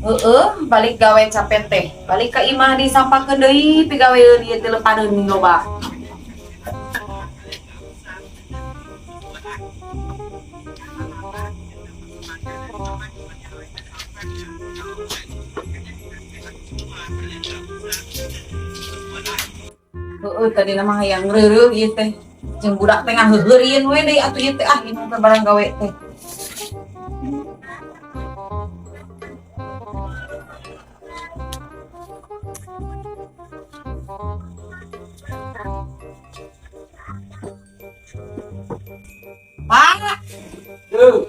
Heeh, balik gawe capek teh. Balik ka imah disampakeun deui pigaweun ieu teh lepaneun loba. Heeh, tadi nama hayang reureuh ieu teh. Jeung budak teh ngaheuheurieun we deui atuh ieu teh, ah, ieu mah barang gawe teh. Pak, Duh,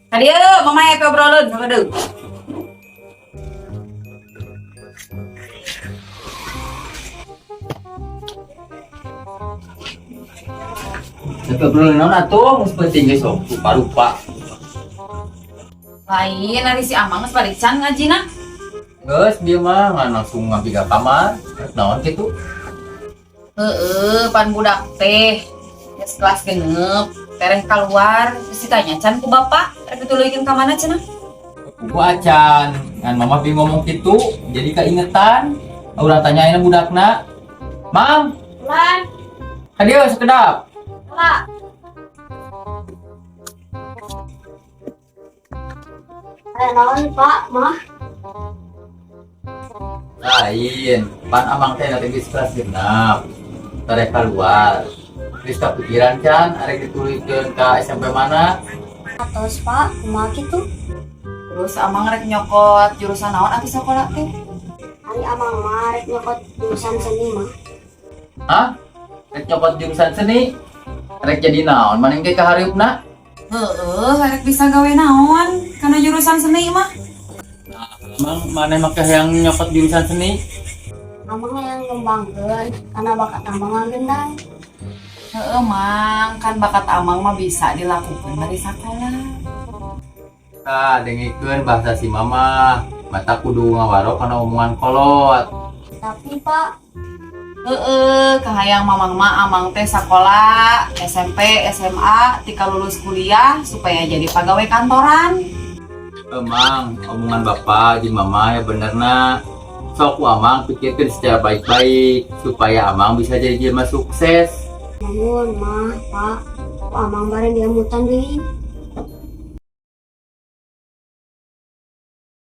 tadi ya, mama ya obrolan sama deui. Tapi obrolan naon atuh, geus penting ge sok rupa-rupa. Lain ari si Amang geus balik can ngajina. Geus dia mah ngan langsung ngambil ka kamar. Naon kitu? Heeh, pan budak teh geus kelas 6, tereh keluar, terus ditanya can ku bapak, rek dituluykeun ka mana cenah? Ku acan, ngan mama bi ngomong kitu, jadi keingetan. Urang tanyain budakna. Mang, Lan, ka dieu sakedap. Pak. Aya naon, Pak, Mah? Lain, pan amang teh nanti geus kelas 6. Tereh keluar. Geus kapikiran can arek dituluykeun ka SMP mana? Atos, Pak, kumaha kitu? Terus Amang rek nyokot jurusan naon atuh sekolah teh? Ari Amang mah rek nyokot jurusan seni, Mah. Hah? Rek nyokot jurusan seni? Rek jadi naon? Maneh ge kahareupna? Heeh, rek bisa gawe naon kana jurusan seni mah. Emang maneh make yang nyokot jurusan seni? Amang yang ngembangkeun karena bakat Amang ngagendang. Heeh, Mang, kan bakat Amang mah bisa dilakukan dari sekolah. Tah, dengekeun bahasa si mama. Mata kudu ngawaro kana omongan kolot. Tapi, Pak, Heeh, kahayang mamang mah Amang teh sekolah SMP, SMA, tika lulus kuliah supaya jadi pegawai kantoran. Emang omongan bapak jeung mama ya bener na. Sok ku Amang pikirkan secara baik-baik supaya Amang bisa jadi jelma sukses. Nuhun, Mah, Pak. Ku Amang bareng diemutan deui.